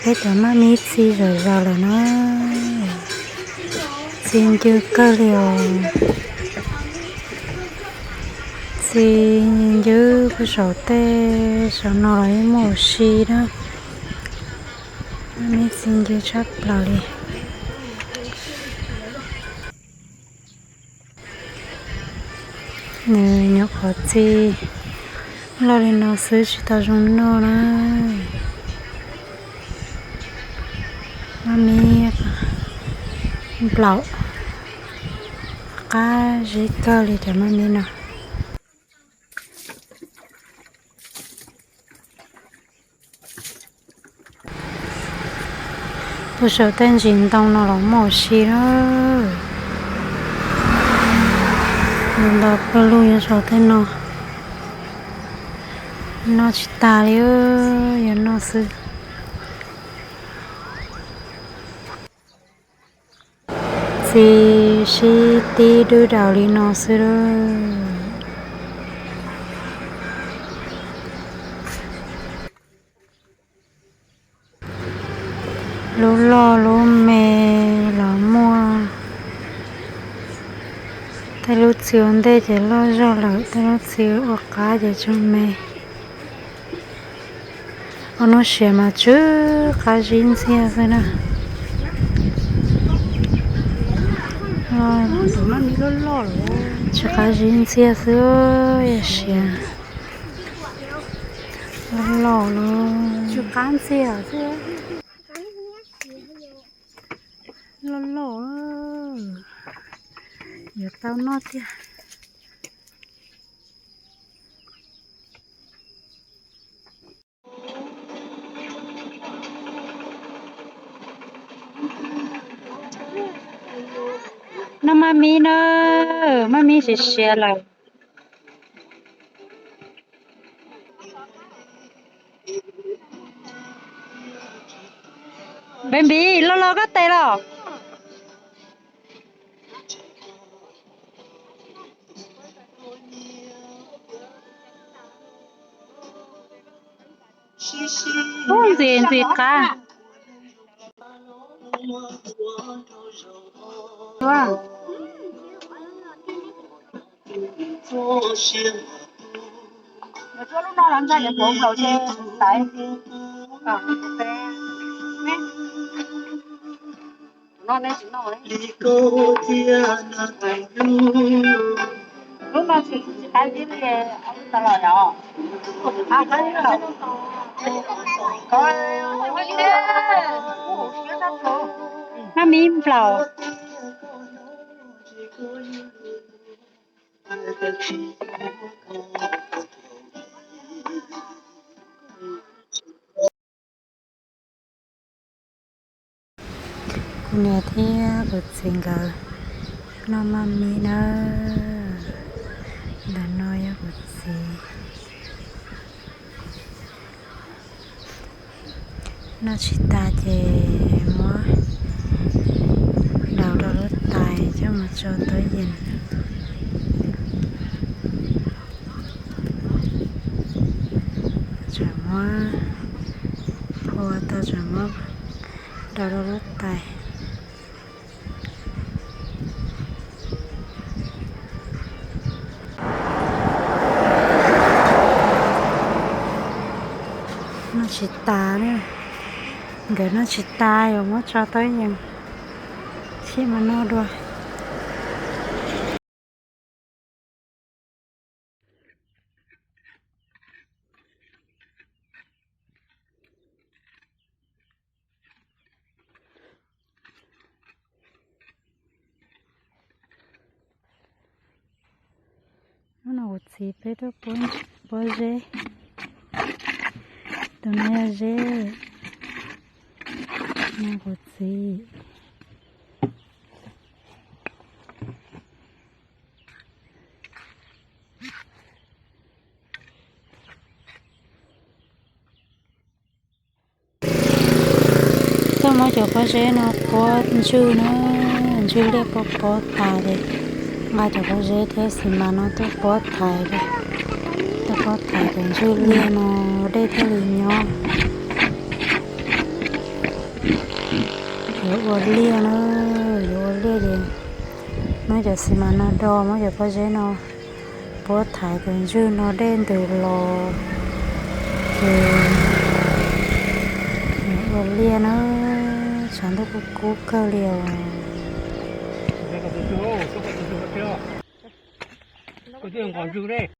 Peb cov maj mib txi zom zaws lawm na. Txi ncw kawg li os. Txi ncw puag saum tej saum no los yeej muaj ua si na. Maj mib txi ncw tshaj plaws li. Nws nyuam qhuav txi loj li no xwb tsis tau zoo noj na. Maj mib nplaum qab zib kawg li cov maj mib no. Puag saum tej ntsis ntoo no los muaj ua si na. Nto nto pawg lug nyob saum tej no. Noj tsis tas li, yuav noj xwb. Txi sib tib dub daus li no xwb lawm. Lub loj lub me los muaj, tej lub txi ua ntej ces loj zog lawm, tej lub txi ua qab ces tseem me. Ua hnub siav mas tsw qab zib ntxiag xwb na. Tsw qab zib ntxiag xwb, yog siav loj loj lawm. Tsw qab ntxiag xwb. Loj loj, yuav tau noj tiag. Noj maj mib na, maj mib siav siav lawm. Baby, loj loj koj tes los. Ub, ntxim ntxim qab. Lub no los ntshai yuav tuav nplaum ces taiv. Tus no nej tsis noj li. Lub no tsis qab zib li, tau los yom. Maj mib nplaum. Kuv niam thiab kuv txiv nkawd noj maj mib nawb. Ntawm no yog kuv txiv. Noj tsis tas ces muab daus rau lub tais coj mus tso tuab yees. Tseem muab phua tau, tseem muab daus rau lub tais. Noj tsis tas li. Nkawd noj tsis tas yuav muab tso tuab yees, seb mas noj dua. Hnub no kuv txiv peb tuaj pob zeb. Tus no yog zeb, no kuv txiv. Tuaj muab cov pob zeb no puab ntswj na, ntswj liaj puab puab tas ces nqa cov pob zeb thiab xis mas no tuaj puab thaiv, tuaj puab thaiv cov ntswj liaj no dej thiaj li nyob. Yuav ua liaj na, yuav ua liaj ces muab cov xis mas no do, muab cov pob zeb no puab thaiv tus ntswg no dej ntws los ces yuav ua liaj na. Tshav ntuj kub kub kawg li os.